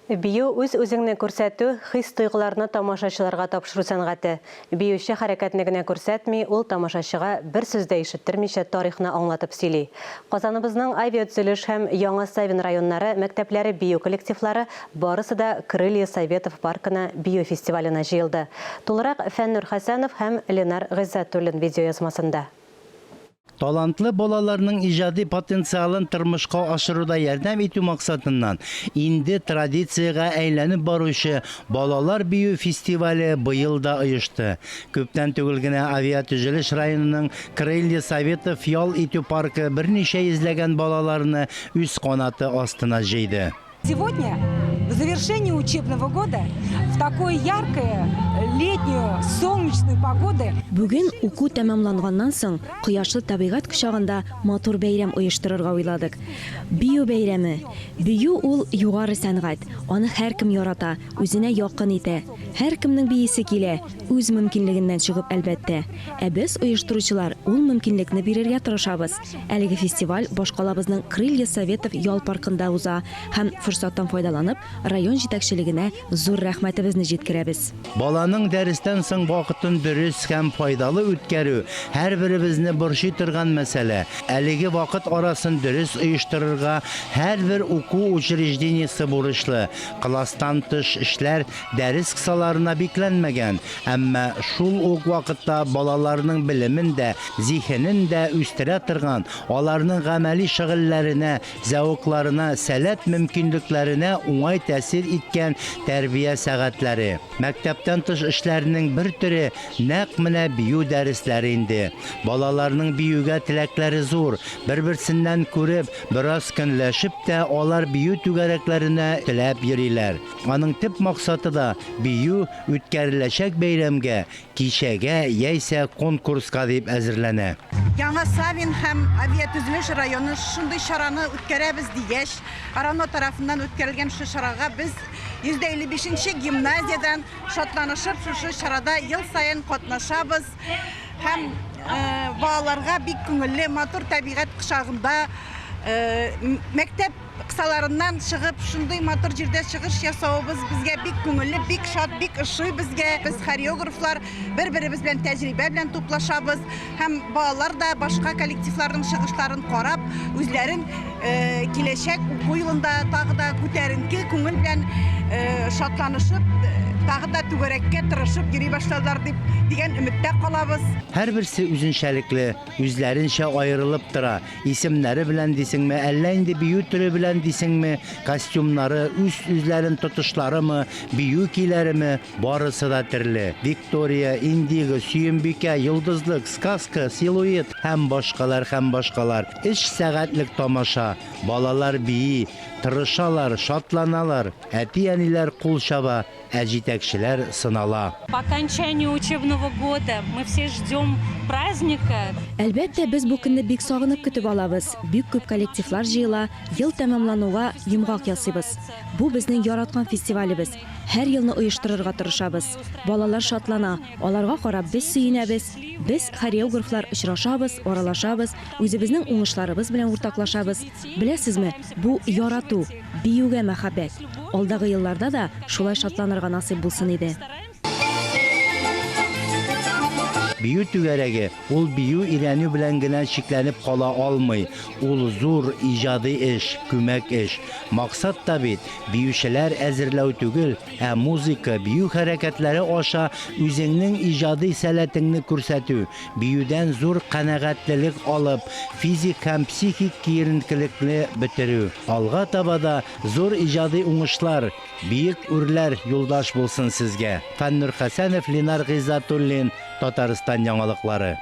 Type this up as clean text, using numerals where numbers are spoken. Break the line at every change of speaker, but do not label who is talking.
Бию, үз-үзеңне күрсәтү, хис-тойгыларны тамашачыларга тапшыру сәнгате. Биюче хәрәкәтне генә күрсәтми, ул тамашачыга бер сүз дә ишеттермичә тарихны аңлатып сөйли. Казаныбызның Авиатөзелеш һәм Яңа Савин районнары мәктәпләре бию коллективлары барысы да Крылья Советов паркына бию фестиваленә җыелды. Тулырак Фәннур Хәсәнов һәм Ленар Гыйззәтуллин видеоязмасында.
Талантлы балаларның иҗади потенциалын тормышка ашыруда ярдәм итү максатыннан, инде традициягә әйләнеп баручы Балалар бию фестивале быел да оешты. Күптән түгел генә Авиатөзелеш районының Крылья Советов ял итү паркы берничә йөзләгән балаларны үз канаты астына җыйды.
Сегодня, в завершении учебного года, в такую яркую летнюю солнечную погоду.
Бүген уку тәмамланганнан соң, кояшлы табигать кочагында матур бәйрәм оештырырга уйладык. Бию бәйрәме. Бию ул, югары сәнгать. Аны һәркем ярата, үзенә якын итә. Һәркемнең биисе килә, үз мөмкинлегеннән чыгып, әлбәттә. Ә без, оештыручылар, ул мөмкинлекне бирергә тырышабыз. Әлеге фестиваль башкалабызның Крылья Советов ял паркында уза һәм, форсаттан файдаланып, район җитәкчелегенә зур рәхмәтебезне җиткерәбез.
Баланың дәрестән соң вакытын дөрес һәм файдалы үткәрү, һәрберебезне борчый торган мәсьәлә. Әлеге вакыт арасын дөрес оештырырга һәрбер уку учреждениесе бурычлы. Класстан тыш эшләр дәрес кысаларына бикләнмәгән, әмма шул ук вакытта балаларның белемен дә, зиһенен дә үстерә торган, аларның гамәли шөгыльләренә, зәвыкларына, сәләт-мөмкинлекләренә уңай тәэсир иткән тәрбия сәгатьләре. Мәктәптән тыш эшләрнең бер төре нәкъ менә бию дәресләре инде. Балаларның биюгә теләкләре зур, бер-берсеннән күреп, бераз көнләшеп тә алар бию түгәрәкләренә теләп йөриләр. Аның төп максаты да бию үткәреләчәк бәйрәмгә, кичәгә яисә конкурска дип әзерләнә.
Яңа Савин һәм Авиатөзелеш районы шундый чараны үткәрәбез дигәч, РАНО тарафыннан үткәрелгән шушы чарага без 155 нче гимназиядән шатланышып шушы чарада ел саен катнашабыз һәм балаларга бик күңелле, матур табигать кочагында мәктәп Кысаларыннан чыгып, шундый матур җирдә чыгыш ясавыбыз безгә бик күңелле, бик шат, бик ошый безгә. Без хореографлар бер-беребез белән тәҗрибә белән туплашабыз һәм балалар да башка коллективларның чыгышларын карап, үзләрен киләчәк уку елында тагы да күтәренке күңел белән шатланышып, тагы да түгәрәккә тырышып йөри башларлар дип дигән өметтә калабыз.
Һәрберсе үзенчәлекле, үзләренчә аерылып тора. Исемнәре белән дисеңме, әллә инде бию төре белән дисеңме, костюмнары, үз-үзләрен тотышларымы, бию көйләреме, барысы да төрле. Виктория, Индиго, Сөембикә, Йолдызлык, Сказка, Силуэт һәм башкалар, һәм башкалар. Өч сәгатьлек тамаша. Балалар бии, тырышалар, шатланалар, әти-әниләр кул чаба. Ә җитәкчеләр сынала.
По окончанию учебного года мы все ждем праздника.
Әлбәттә, без бу көнне бик сагынып көтеп алабыз. Бик күп коллективлар җыела, ел тәмамлануга йомгак ясыйбыз. Бу безнең яраткан фестивалебез. Һәр елны оештырырга тырышабыз. Балалар шатлана, аларга карап без сөенәбез. Без, хореографлар, очрашабыз, аралашабыз, үзебезнең уңышларыбыз белән уртаклашабыз. Беләсезме, бу ярату, биюгә мәхәббәт. Алдагы елларда да шулай шатланырга насыйп булсын иде.
Бию түгәрәге ул бию өйрәнү белән генә чикләнеп кала алмый. Ул зур иҗади эш, күмәк эш. Максат та бит, биючеләр әзерләү түгел, ә музыка, бию хәрәкәтләре аша үзеңнең иҗади сәләтеңне күрсәтү, биюдән зур канәгатьлелек алып, физик һәм психик киеренкелекне бетерү. Алга таба да Зур иҗади уңышлар, биек үрләр юлдаш булсын сезгә! Фәннур Хәсәнов, Ленар Гыйззәтуллин, Татарстан яңалыклары.